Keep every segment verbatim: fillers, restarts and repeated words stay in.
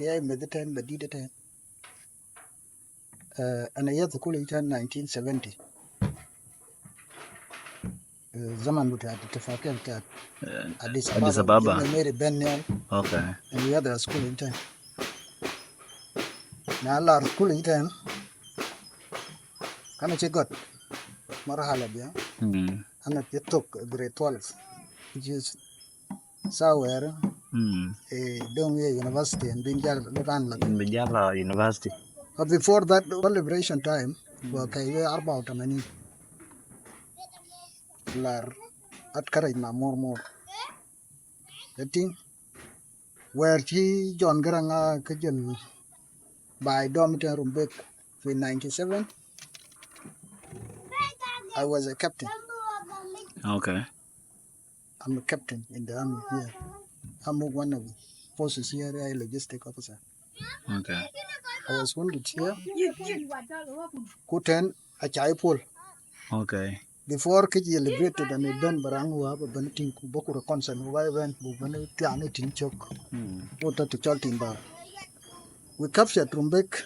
ya meth tɛ̈n ba dït tɛ̈n. Ana ya thukul yic tɛ̈n nineteen seventy. Zaman bita ittifaqiya bita Addis Ababa. Meri ben nial. Okay. Ana ya thukul yic tɛ̈n. Na lar thukul yic tɛ̈n, kana cï gɔ̈t marhala bia. Ana cï thök grade twelve, which is somewhere, eh, döŋ ye university, and bin jal ran la. Bin jal la university. But before that, whole liberation time, wa kai we arba wa tamanin. Lar atkaraj ma mor mor. Eti, where cï John Garang a ke jël baai dɔm tɛ̈n Rumbek fi ninety-seven. I was a captain. Okay. I'm a captain in the army here. I'm one of the forces here, a logistic officer. Okay. I was wounded here. Ku tɛ̈n acä puɔl. Okay. Before ke ye liberated, and ben ba raŋ wa ba ben tïŋ ku ba ku reconcile wa ben, ba ben tian e tin chok. Wo ta ti chol tin ba. We captured Rumbek.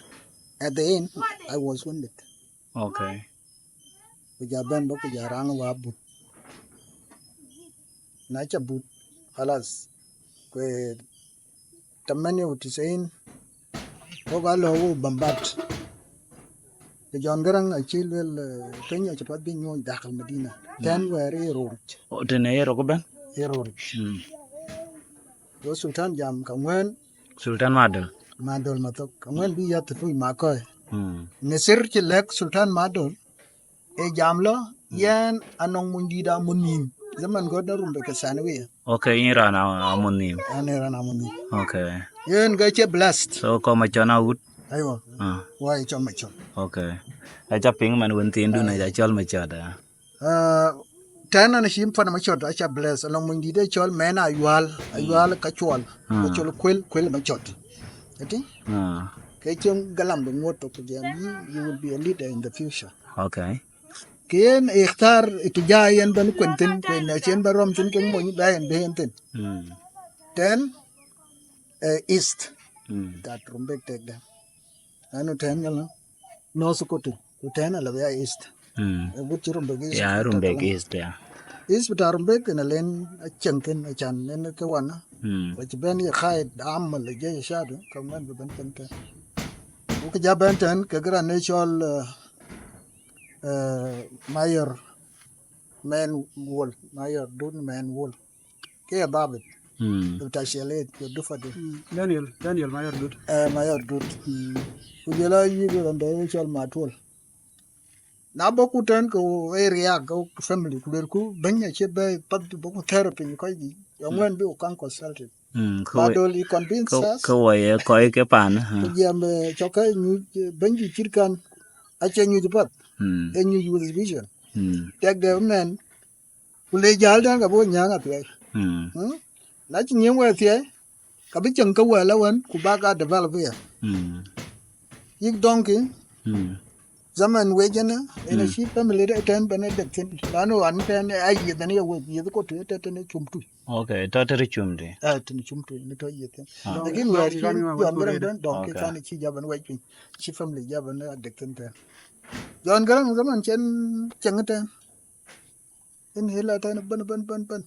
At the end, I was wounded. Okay. Ku ja ben ba ku ja raŋ wa but. Na ca but, khalas. Ku tamani wa tisain, wo ga lɔ wo bambat. Ke John Garang acï luel, eh, piny acï path bï nyuɔɔc dakhal Madina. Tɛ̈n wɛɛr ye roric. O, tɛ̈n ye rok ben? Ye roric. Go Sultan jam ka ŋuɛ̈n. Sultan Madol. Madol Mathok. Ka ŋuɛ̈n bï yath tui ma kɔ̈i. Nasir cï lɛ̈k Sultan Madol, e jam lɔ, yɛn anɔŋ mony dït amunim. Zaman go da Rumbek ke sanawiya. Okay, yïn raan a-, amunim. An e raan amunim. Okay. Yen ga cï blessed. So, kɔm acɔn awut? Aywa. Ah. Wa ye cɔl Macɔt. Okay. Aca piŋ man wën thiin dun, aca cɔl Macɔt, ah. Ah, tɛ̈n an cï pan Macɔt aca blessed. Alɔŋ mony dït e cɔl mɛn Ayual, Ayual ka cuɔl. Ka cuɔl kuel, kuel Macɔt. Eti? Ah. Ke cïn galam de ŋuɔt tok ku jam, you, you will be a leader in the future. Okay. Ke yen ikhtar itija yen ben kuen thïn, kuen na cïn ba rɔm thïn ke mony ba yen ben thïn. Tɛ̈n, eh, east. That Rumbek tek de. Anu tɛ̈n gala, North Koti, ku tɛ̈n ala ya east. E gut cï Rumbek east. Ya, Rumbek east, ya. East bita Rumbek ina len acieŋ ken acan nen ke wana. Wa ci ben ye khaid amal le je shadu, ka ŋuɛ̈n bi ben ken tɛ̈n. Ku ke ja ben tɛ̈n ke gran ne cɔl, eh, eh, Mayor Mɛn Wol, Mayor Dun Mɛn Wol. Ke ya dhabit. Bita Shell Eight, ke dufa de. Daniel, Daniel Mayor Dut. Eh, Mayor Dut. Ku jela yi ke rande cɔl Matol. Na ba ku tɛ̈n ke area ke family ku lel ku bɛ̈ny acï bɛ path ba ku therapy kɔc di. Ya ŋuɛ̈n bi ku kan consulted. Ba dol i convince us. Ke wo ye kɔc ke pan, ha. Ku jam, eh, cɔk ke nyuc, eh, bɛ̈ny di cït kan. Acie nyuc path. E nyuc with vision. Tek de mɛn. Ku le jäl tɛ̈n ka bï wo nyääŋ athiɛɛi. Na cï nyiëŋ wek athiɛɛi, ka bï cieŋ ke wɛ̈l awën, ku bak a develop ya. Yïk dɔŋkï, zaman wec ënë, ënë cï family de tɛ̈n ben e dek thïn. Lanu an tɛ̈n a yiëth ënë ye wec, yiëth ko tui tɛ̈ tënë cum tui. Okay, tɔ̈ tënë cum tui. Eh, tënë cum tui, në tɔ̈ yiëth thïn. Lakin wɛ̈ɛ̈r cï John Garang ben dɔŋkï kan cï ja ben wec piny. Cï family ja ben a dek thïn tɛ̈n. John Garang zaman cen cieŋ tɛ̈n. In hila tɛ̈n ben, ben, ben, ben.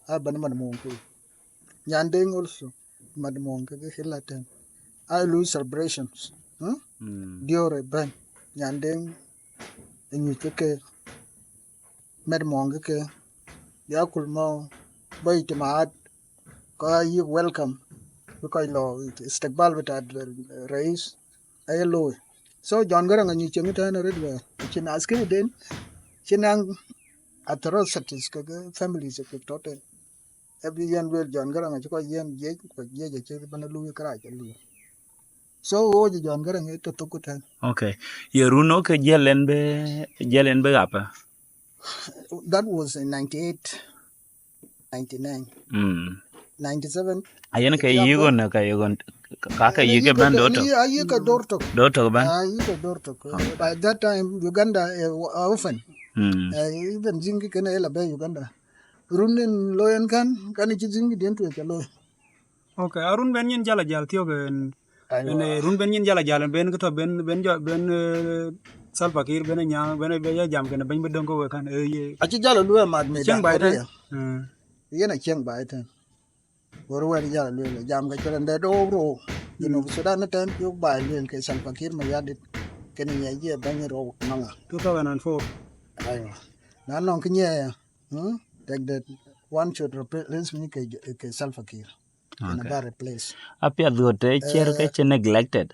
A ben man muɔŋ ke. Nyandeng also, man muɔŋ ke, ke hila tɛ̈n. I lose celebrations. Dior e ben. Nyandeng e nyuc ke ke. Met muɔŋ ke ke. Ya kul mɔ, bä ijtimaat. Ka yïk welcome. Bï kɔc lɔ istikbal bita rais. Aye looi. So John Garang anyuc cieŋ tɛ̈n arët wɛ̈ɛ̈r. Cïn askari den. Cïn naŋ atrocities keke families kek tɔ̈ tɛ̈n. Abï yen lueel John Garang acï kɔc yen jiëc, ku jiëc acï bɛ̈n luui kërac aluui. So wo jï John Garang ë tɔ̈ thok ku tɛ̈n. Okay. Ye run ë ke jiël en bï, jiël en bï ɣap, eh? That was in ninety-eight, ninety-nine. Ninety-seven. Ayen ke yïk ɣön, ke yïk ɣön, ka ke yïk ke bɛ̈n dor tök. Ayï ke dor tök. Dor tök bɛ̈n. Ayï ke dor tök. By that time, Uganda, eh, wa-, often. Eh, even zïŋ kë kënë ë la bɛ̈ Uganda. Run en looi en kan, kan cï zïŋ këdiɛ̈n tueŋ ca looi. Okay, a run bɛ̈n yen jal a jal thiɔ̈k en, Ënë run ben nyin jal ajäl, ben kë tɔ̈, ben, ben jɔ, ben, eh, Salva Kiir ben nya, ben, ben jɔ jam kënë bɛ̈ny bï döŋ ke wek kan, eh, ye. Acï jal a luel mat mi cieŋ bai tɛ̈n. Yen a cieŋ bai tɛ̈n. Wor wɛ̈t jal a luel, jam ke cï rɛn dɛ̈t rou rou. Junub Sudan ëtɛ̈n, yök bai luel ke Salva Kiir Mayardit. Kënë nya ye bɛ̈ny rou nɔŋa. Two thousand and four. Aywa. Na nɔŋ kë nyiɛɛi ya, hmm? Tek dɛ̈t, one should replace me ke, ke Salva Kiir. In a better place. Apiɛth ɣöt ë ciɛr ke cï neglected.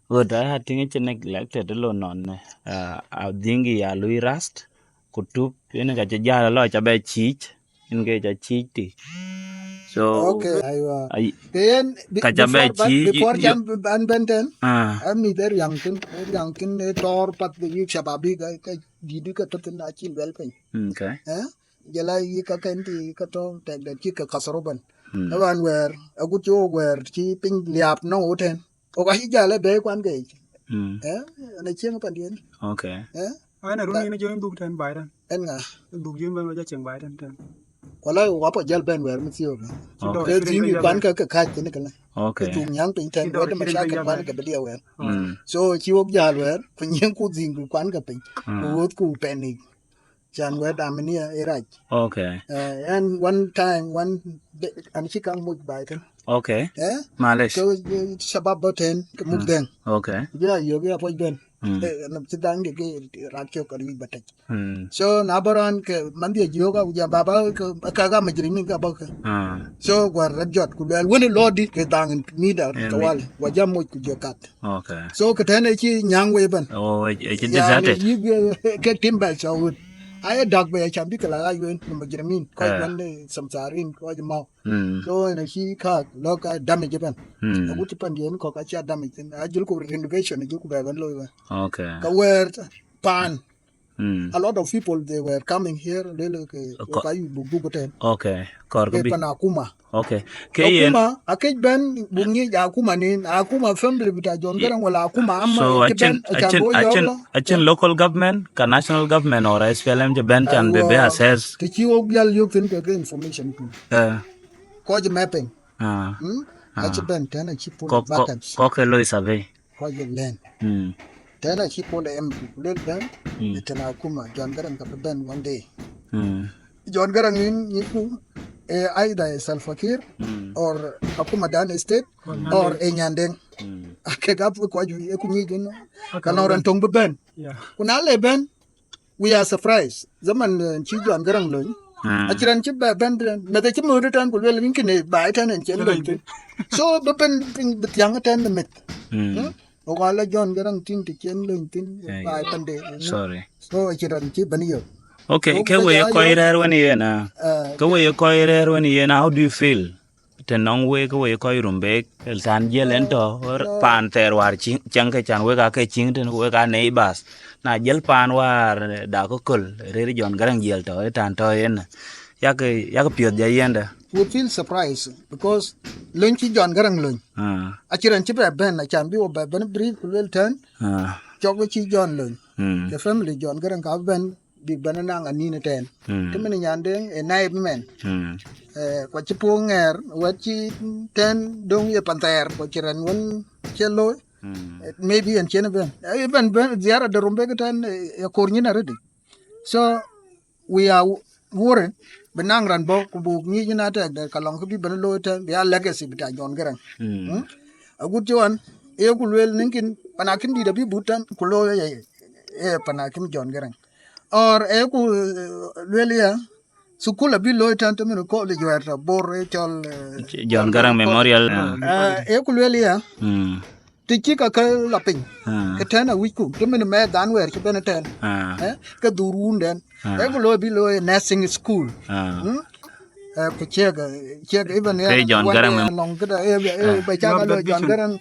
Ɣöt ë atïŋ cï neglected ë lo nɔn, eh, adhiŋ ya lui rust, ku tup, yen ka cï jal lɔ ca bɛ ciic, yen ke ca ciic ti. So, okay, aywa. Ke yen, ka ca bɛ ciic, before jam ban ben tɛ̈n, ah, ami de riaŋ tïn, riaŋ tïn ë tɔɔr path ke yïk shababi ka, ka dït ka tɔ̈ tïn acï luel piny. Okay. Eh? Jël a yï ka kën ti ka tɔ̈ tɛk dɛ̈t cï ke kathar bɛ̈n. Ëbɛ̈n wɛ̈ɛ̈r, agut cï wok wɛ̈ɛ̈r cï piny liaap nɔŋ wotɛ̈n. Wok acï jal ë bɛ̈ɛ̈i kuan ke yic. Eh? Ënë cieŋ pandiɛn. Okay. Eh? Ënë run yen jɔ dhuk tɛ̈n bai tɛ̈n. Ënë ŋa? Dhuk jɔ ben wek cieŋ bai tɛ̈n tɛ̈n. Wala wok apɔ jal ben wɛ̈ɛ̈r mi thiɔ̈k. Okay. Ke dhïŋ kuan ke ke kac kënë kënë. Okay. Ke dhuk nyaŋ piny tɛ̈n, wek de mashakil kuan ke bï liɛu wɛ̈ɛ̈r. So, cï wok jal wɛ̈ɛ̈r, ku nyiëŋ ku dhïŋ kuan ke piny. Ku ɣöth ku pɛn yic. Can wɛ̈t aminia ë rac. Okay. Eh, and one time, one day, an cï kaŋ muc bai tɛ̈n. Okay. Eh? Malesh. So, eh, shabab bɔ̈ tɛ̈n, ke muk dhɛŋ. Okay. Bï a yök ya puɔc ben. Eh, na cï dhaŋ de ke rak cök ka wïc ba tɛc. So, na bɔ̈ raan ke man dhie jiök a, ku jam baba ke, ka ga majrimin ka bɔ̈ ke. So, guar rat jɔt, ku luel, wënë lɔ dï, ke dhaŋ in mida, ke wal, wa jam muc ku jɔ kat. Okay. So, ke tɛ̈n ë cï nyaŋ wei bɛ̈n. Oh, ë cï deserted. Yï, eh, ke tim bɛ̈ cɔk wut. Aye dak bɛ̈, acan bï ke la ayuen, në majrimin, kɔc wën de samsarin, kɔc mau. So, ënë cï kak, lɔ ka damage bɛ̈n. Agut cï pandiɛn kɔ̈k aca damage thïn. Ajël ku renovation, ajël ku bɛ̈ bɛ̈n loi bɛ̈n. Okay. Ka wɛ̈ɛ̈r paan. A lot of people, they were coming here, lele ke, ka yu buk buk tɛ̈n. Okay. Kɔɔr ke bï pan akuma. Okay. Ke yen akuma, akec ben buk nyic akuma nin, akuma family bita John Garang wala akuma amma. So, acin, acin, acin, acin local government, ka national government or S P L M cï ben can be, be assess. Të cï wok jal yök thïn ke, ke information ku. Eh. Kɔc mapping. Ah. Hmm? Ah. Acï ben tɛ̈n acï pull back. Kɔk ke loi survey. Kɔc ë lɛ̈n. Tɛ̈n acï puɔl ë M P ku lel bɛ̈n, ë tɛ̈n akuma, John Garang ka bï bɛ̈n one day. John Garang nin nyiku, eh, either ë Salva Kiir, or akuma dan state, or ë Nyandeng. Ake ka bï kɔc ë ku nyic ënɔ. Ka nɔŋ raan töŋ bï bɛ̈n. Ku na le bɛ̈n, we are surprised. Zaman, eh, cï John Garang löny. Acï raan cï bɛ bɛ̈n tɛ̈n. Meth acï mɔ̈t tɛ̈n ku luel rin kënë bai tɛ̈n en cen löny thïn. So, bï ben piny bï thiaŋ tɛ̈n në meth. Wok ala John Garang tïŋ të cen löny thïn, bai pande. Sorry. So, acï raan cï bɛ̈n yök. Okay, ke we ye kɔc rɛ̈ɛ̈r wën yen, ah. Ke we ye kɔc rɛ̈ɛ̈r wën yen, how do you feel? Të nɔŋ wek, ke wek kɔc Rumbek, tɛ̈n jiël en tɔ̈, paan thɛɛr wäär cieŋ, cieŋ ke can wek aa ke cieŋ tɛ̈n, wek aa neighbors. Na jiël paan wäär, eh, dak kököl, rëër John Garang jiël tɔ̈, ë tɛ̈n tɔ̈ yen. Yak, yak piɔ̈th ja yɛn dë. We feel surprised because löny cï John Garang löny. Ah. Acï raan cï bɛ bɛ̈n, acan bï wo bɛ bɛ̈n brief ku luel tɛ̈n. Ah. Cɔk we cï John löny. Ke family John Garang ka bɛ̈n bïk bɛ̈n naŋ anïn ëtɛ̈ɛ̈n. Të min Nyandeng ë naib mɛn. Eh, ku acï puɔ̈u ŋɛɛr, wɛ̈t cï tɛ̈n döŋ ye pan thɛɛr, ku acï raan wën cï looi. Eh, maybe en cïn bɛ̈n. Eh, bɛ̈n, bɛ̈n, ziara de Rumbek tɛ̈n, eh, ye kor nyin arëëdi. So, we are worried, bï naŋ raan bɔ̈, ku buk nyic na tɛk de, ka lɔŋ kë bï bɛ̈n looi tɛ̈n, bï a legacy bita John Garang. Agut cï ɣɔn, ee ku lueel nïn kïn, pan akïm dït abï but tɛ̈n, ku looi ye, ye pan akïm John Garang. Or ee ku, eh, lueel ya, thukul abï looi tɛ̈n të min college wɛ̈ɛ̈r tɔ̈ Bor ë cɔl, eh, John Garang Memorial. Eh, ee ku lueel ya, të cï ka ke la piny, ke tɛ̈n awïcku, të min mɛɛth dan wɛ̈ɛ̈r cï bɛ̈n tɛ̈n. Eh, ke dhur wundɛn. Ee ku looi bï looi nursing school. Eh, ku ciek, ciek even ke John Garang lɔŋ këda, eh, eh, ba cak a looi John Garang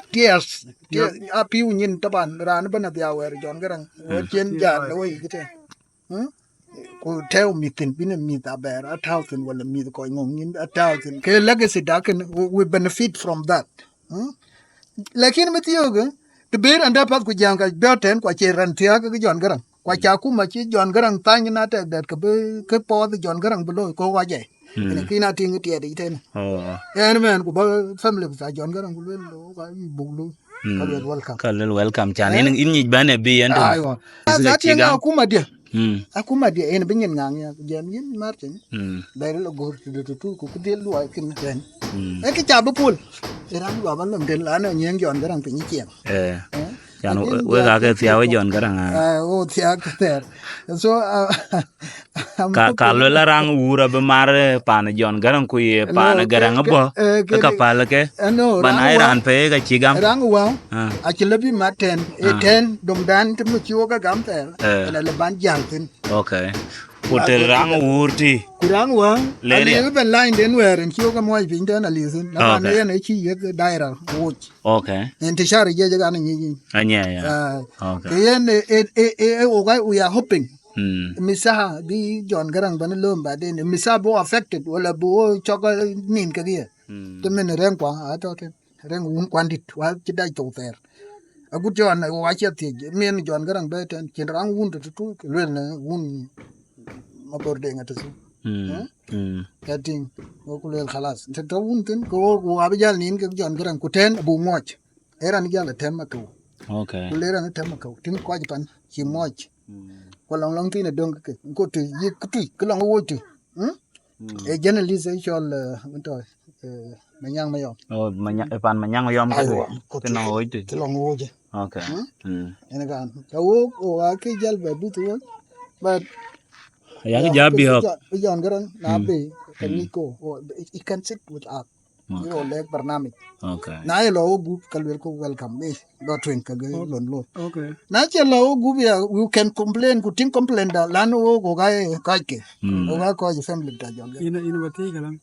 tears. Tears, a piu nyin taban, raan bɛ̈n adhia wɛ̈ɛ̈r John Garang. Wɛ̈ɛ̈r cien jal, wɛ̈ɛ̈r yïk tɛ̈n. Hmm? Ku tɛ̈ɛ̈u mïth thïn, bï në mïth abɛɛr, a tääu thïn, wala mïth kɔc ŋɔ̈ŋ nyin, a tääu thïn. Ke legacy da kën, we, we benefit from that. Hmm? Lakin mi thiöökë, të bï raan dɛ̈ path ku jam ka bɛ̈ɛ̈r tɛ̈n, ku acie raan thiääk ke John Garang. Ku aca akuma cï John Garang thany na tɛk dɛ̈t ke bï, ke puɔth John Garang bï looi, ku wac ë. Ënë kïn a tïŋ tiɛɛt yic tënë. Oh. Ënë mɛn ku ba family bï tha John Garang ku luel lo ka yï buk lu. Ka luel welcome. Ka luel welcome can. Ïn ïn nyic bɛ̈n ë bï yen tënë. Aiwa. Bï ka cï gam. Akuma diɛ. Akuma diɛ yen bï nyin ŋaŋ ya jɛm yïn Martin. Bɛ̈ɛ̈r lɔ gör tëde tutu ku kë dhil luɔi kïn tɛ̈n. Ee kë ca bï pol. Ë raan luɔi ba lom den la në nyiëŋ John Garang piny ciɛɛŋ. Eh. Can wek ake thiau John Garang. Wo thiak thɛɛr. So ka ka luel araŋ wuur abï mar pan John Garang ku ye pan Garang abɔ. Ka pal ke. Ban ai ran pe ka cï gam. Raŋ wa. Acï lëbï mat tɛ̈n. Ë tɛ̈n domdan të më cï wok agam thɛɛr. Ënë lë ban jäl thïn. Okay. Ku të raŋ wuur tï. Ku raŋ wa. Lëri. Aliu ben lany den wɛɛr en cï wok amuɔc piny tɛ̈n aliu thïn. Na ban yen ë cï yek daira woc. Okay. En të shari jec kan nyic. Anya ya. Okay. Ke yen e e e e we are hoping. Misaha bi John Garang bɛn lööm baden. Misaha bo affected wala bo cɔk nin ke ye. Të min rɛŋ kua atɔ tën. Rɛŋ wun kuan dit wa cï dac thou thɛɛr. Agut John wa cï thiec min John Garang bɛ tɛ̈n cïn raŋ wun të tutu luel në wun Mabor Deŋ atëthu. Ka tïŋ, wok ku luel khalas. Të tɔ wun thïn ke wok wok abï jäl nin ke John Garang ku tɛ̈n abuk muɔc. Ee raan jäl atɛ̈m akeu. Okay. Ku le raan atɛ̈m akeu. Tïŋ kɔc pan cï muɔc. Ku lɔŋ lɔŋ thïn adöŋ ke. Ku tï yïk tui ke lɔŋ woc tui. E journalist e cɔl wën tɔ Manyaŋ Mayɔm. Oh, Manya- e pan Manyaŋ Mayɔm ka. Aiwa, ku tï nɔŋ woc tui. Tï lɔŋ woc. Okay. Ënë kan. Ka wok wok akë jäl bɛ bï thïn. But ya ke ja bi hok. John Garang na be kan ni ko. He can sit with us. You know, lek barnamij. Okay. Na ye lɔ wo gup ka luel ku welcome me. Lɔ twin ka ge lon lo. Okay. Na ce lɔ wo gup ya, you can complain ku tïŋ complain da lan wo ko ga ye kaj ke. Wo ga kɔc family ta John Garang. Ina ina ba ti galam.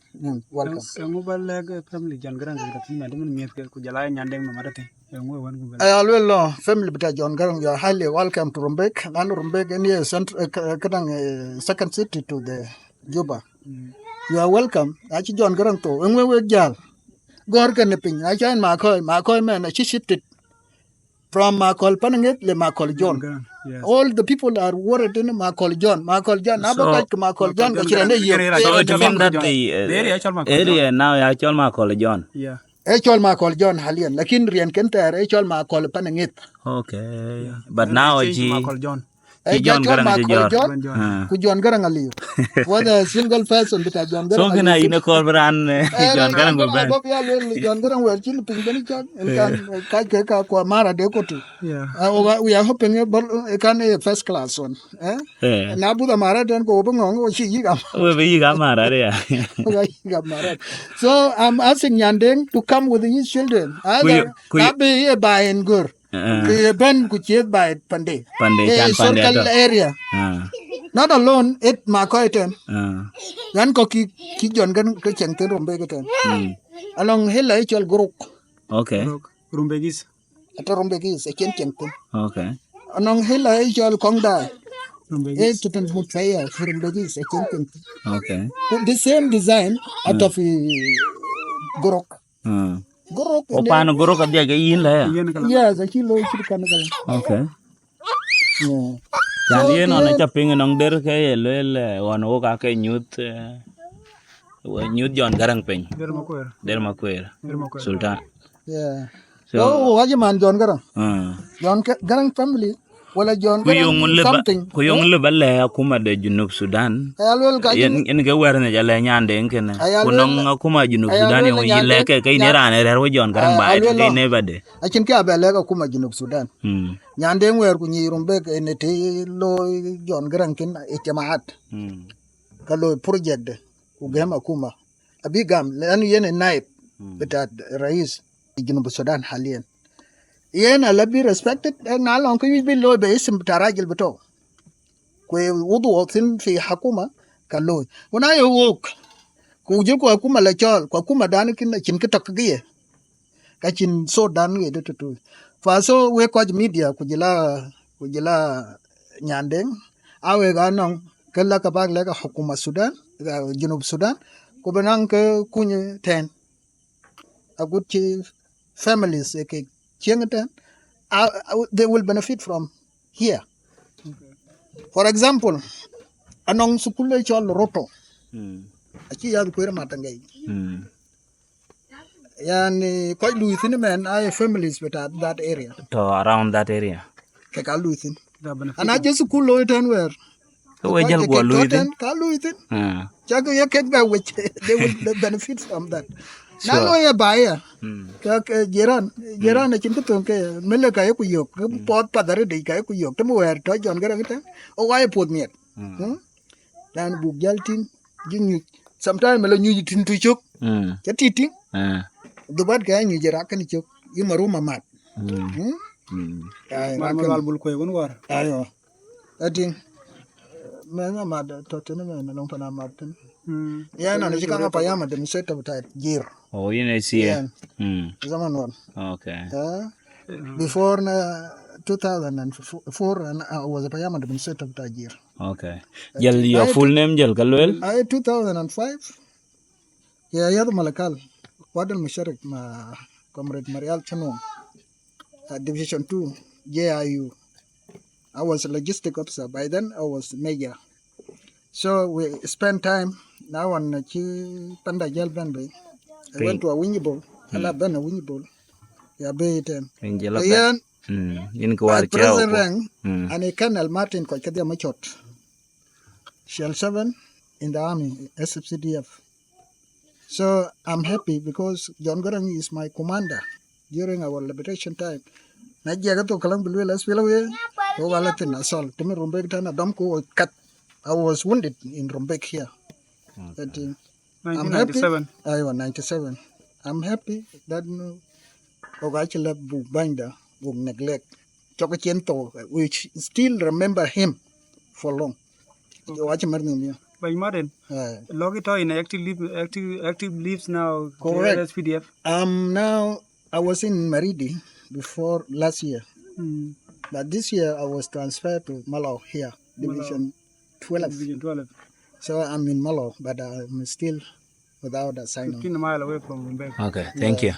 Welcome. Ngu ba lek family John Garang ka tin na de min miet ke ku jala nyan deng na mata tin. Ngu wan ku ba. Ay alwe lo family bita John Garang, you are highly welcome to Rumbek. Lan Rumbek ni central kadang second city to the Juba. You are welcome. Aci John Garang to. Ëŋ we wek jäl. Gɔ̈r kën piny. Aci en Makɔi. Makɔi mɛn aci shifted from Makɔl Panaŋeth le Makɔl John. All the people are worried in Makɔl John. Makɔl John. Na ba kɔc ke Makɔl John ka cï rɛn de yök. So it means that the area now ya cɔl Makɔl John. E cɔl Makɔl John halian. Lakin riɛn kën thɛɛr e cɔl Makɔl Panaŋeth. Okay. But now ci Makɔl John. Ci John Garang ci John. Ku John Garang aliu. What a single person bita John Garang. So kina ine kor bran John Garang go ben. John Garang wer chin pin ben John. En kan ka ke ka kwa mara de ko tu. Yeah. We are hoping e kan e first class one. Eh? Na buda mara den ko bingong o chi yiga. We be yiga mara ya. Yiga mara. So I'm asking Nyandeng to come with his children. Either abi e ba en gur. Ku ye bɛ̈n ku ciëth baai pande. Pande, can pande historical area. Not alone it Makɔi tɛ̈n. Ɣän kɔ̈k ki ki John Garang ke cieŋ thïn Rumbek tɛ̈n. Alɔŋ hila ë cɔl Gorok. Okay. Rumbek East. Ata Rumbek East acien cieŋ thïn. Okay. Anɔŋ hila ë cɔl Kɔŋdaai. Rumbek East. Ë tëtën mut pɛya Rumbek East acien cieŋ thïn. Okay. Ku the same design ata fi Gorok. Gorok. O pan Gorok adhiac ke yïn lɛ ya? Yes, acï looi cït kan kala. Okay. Can yen ɔn aca piŋ nɔŋ der ke ye lueel ɣɔn wok ake nyuth nyuth John Garang piny. Der Makuer. Der Makuer. Sultan. Yeah. So, wajë man John Garang. John Garang family. Wala John Garang something. Ku yöŋ lë ba lɛ̈k akuma de Junub Sudan. Aya luel ka yen ke wɛ̈r nhic alɛ nyande kënë. Ku nɔŋ akuma Junub Sudan yöŋ yï lɛ̈k ke ke yïn raan ë rɛ̈ɛ̈r wë John Garang ba ë ke never de. Acïn kë abɛ lɛ̈k akuma Junub Sudan. Nyande wɛ̈ɛ̈r ku nyic Rumbek ënë të looi John Garang kën ijtimaat. Ka looi project de ku gɛm akuma. Abï gam lanu yen ë naib bita rais Junub Sudan halian. Yen ala bï respected, na lɔŋ kë wïc bï looi be isim bita rajil bito. Ku wudhu thïn fi hakuma ka looi. Ku na ye wok ku jëku hakuma la cɔɔl ku hakuma dan kën acïn kë tɔk kë ye. Ka cïn sot dan ye de tutu. Fa so wek kɔc media ku jëla ku jëla Nyandeng, a wek anɔŋ ke la ka bak lɛk hakuma Sudan, Junub Sudan, ku bï naŋ ke kuny tɛ̈n. Agut cï families ë kek cieŋ tɛ̈n, they will benefit from here. For example, anɔŋ sukul ë cɔl Roto. Acï yath kueer mat aŋei. Mm. Yani, kɔc lui thïn mɛn, aye families with that, that area. To around that area. Ke ka lui thïn. Ana jɔ school looi tɛ̈n wɛ̈ɛ̈r. Ke we jal guɔ lui thïn. Ka lui thïn. Ah. Cak ye kek bɛ wec, they will benefit from that. Na looi ë ba ya. Mm. Ka, ka jiran, jiran acïn kë thöŋ ke, mele ka ye ku yök, ke puɔth path arëëdec ka ye ku yök, të mi wɛ̈ɛ̈r tɔ̈ John Garang tɛ̈n, o wa ye puɔth miɛt. Mm. Hmm? Dan buk jal tïŋ, jï nyuc. Sometimes mele nyuc tïn tu cök. Mm. Ca tï tïŋ. Ah. Dhubat ka ye nyuc rak kënë cök. Yï marum amat. Mm. Hmm? Mm. Ai, mar rak mal kënë. Bul kuëë wën wäär. Ayo. Ëtïŋ. Mɛn amat tɔ̈ tënë mɛn, alɔŋ pan amat tënë. Mm. Ya, na, na cï kaŋ apayam administrator bï ta jir. Oh, yïn A C A. Yeah. Mm. Zaman wan. Okay. Yeah. Before na two thousand and four, and I was a payam administrator bï ta jir. Okay. Jal, your full name jal ka luel? Ai, two thousand and five. Yeah, Yadu Malakal. Wadal Musharik ma Comrade Marial Chano. Uh, Division two, J I U. I was a logistic officer. By then, I was major. So we spent time. Now on Chi Panda Jal Ben Bay. I went to Awinyibol. Ala Ben Awinyibol. Ya Bay ten. Angela. Ayan, mm, in Kawar President Rang, mm, and a Colonel Martin Koikadia Machot. Shell seven in the army, S F C D F. So I'm happy because John Garang is my commander during our liberation time. Na jiɛk ë thok käŋ bï lueel S P L A, ko wala thin assault. Tënë Rumbek tɛ̈n adɔm ku kat. I was wounded in Rumbek here. Okay. That, uh, I'm happy. Nineteen ninety-seven. Aywa, ninety-seven. I'm happy that, you know, ɣok acï lɛ̈k buk bänyda, buk neglect. Cɔk cien thou, we still remember him for long. Okay. Wacï mär nhïïm ya. Bɛ̈ny Martin, eh, lɔ̈k yï tɔ̈ in active leave, active, active leaves now to, correct, S P D F. Um, now, I was in Maridi before last year. Mm. But this year, I was transferred to Malau here, Malau. Division twelve. Division twelve. So I'm in Malau, but I'm still without assignment. Fifteen mile away from Rumbek. Okay, thank you. Yeah.